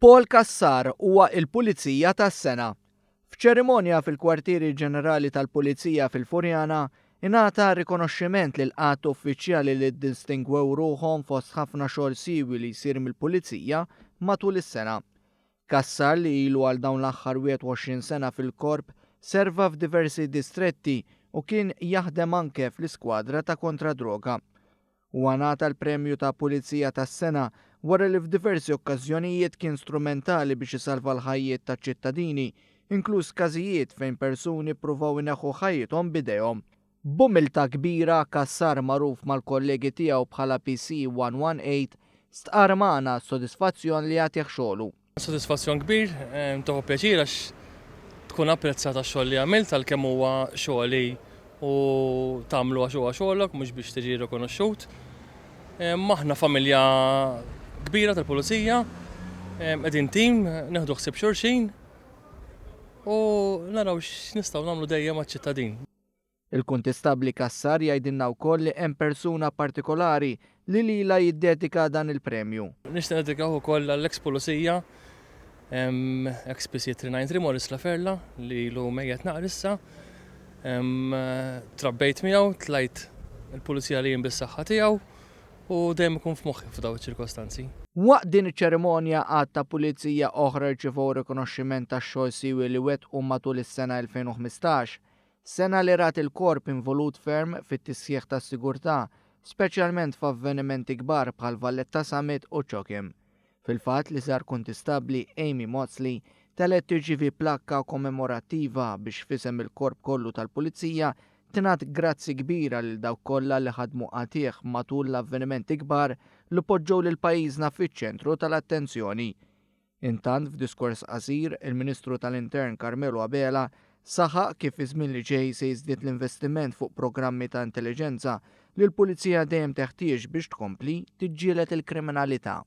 Paul Cassar huwa il-Pulizija tas-Sena. F'ċerimonja fil-Kwartieri Ġenerali tal-Pulizija fil-Furjana, ingħata rikonoxximent lil għadd uffiċjali li ddistingwew ruħhom fost ħafna xogħol siewi li jsir mill-Pulizija matul is-sena. Cassar li ilu għal dawn l-aħħar 21 sena fil-Korp serva f'diversi distretti u kien jaħdem anke fl-iskwadra ta' kontra droga. Huwa ngħata l-premju ta' Pulizija tas-Sena wara li f'diversi okkażjonijiet kien strumentali biex isalva l-ħajjiet taċ-ċittadini, inkluż każijiet fejn persuni ppruvaw ineħħu ħajjithom b'idejhom. B'umiltà kbira, Cassar magħruf mal-kollegi tiegħu bħala PC 118, stqarr magħna s-sodisfazzjon li jagħtih xogħlu. Sodisfazzjon kbir, tieħu pjaċir għax tkun apprezzat għax-xogħol li għamilt għalkemm huwa xogħli u tagħmlu għax huwa xogħlok mhux biex tiġi rikonoxxut. Aħna familja kbira tal-pulizija, qegħdin tim, nieħdu ħsieb xulxin u naraw x'nistgħu nagħmlu dejjem għaċ-ċittadin. Il-Kuntistabbli Cassar jgħidilna wkoll li hemm persuna partikolari li lilha jiddedika dan il-premju. Nixtieq nededikah ukoll għall-eks pulizija, eks PC 393 Maurice Laferla li ilu mejjet naqra issa. Trabbejt miegħu, tlajt il-pulizija li jien bis-saħħa tiegħu u dejjem ikun f'moħħi f'dawn iċ-ċirkostanzi. Waqt din iċ-ċerimonja għadd ta' pulizija oħra rċevew rikonoxximent tax-xogħol siewi li wettqu matul is-sena 2015. Sena li rat il-Korp involut ferm fit-tisħiħ tas-sigurtà, speċjalment f'avvenimenti kbar bħal Valletta Summit u Chokim. Fil-fatt, l-iżgħar Kuntistabbli Amy Maudsley telgħet tirċievi plakka kommemorattiva biex f'isem il-Korp kollu tal-Pulizija tingħad grazzi kbira lil dawk kollha li ħadmu qatigħ matul l-avvenimenti kbar li poġġew lil pajjiżna fiċ-ċentru tal-attenzjoni. Intant, f'diskors qasir, il-Ministru tal-Intern Carmelo Abela saħaq kif fiż-żmien li ġej se jiżdied l-investiment fuq programmi ta' intelliġenza li l-Pulizija dejjem teħtieġ biex tkompli tiġġieled il-kriminalità.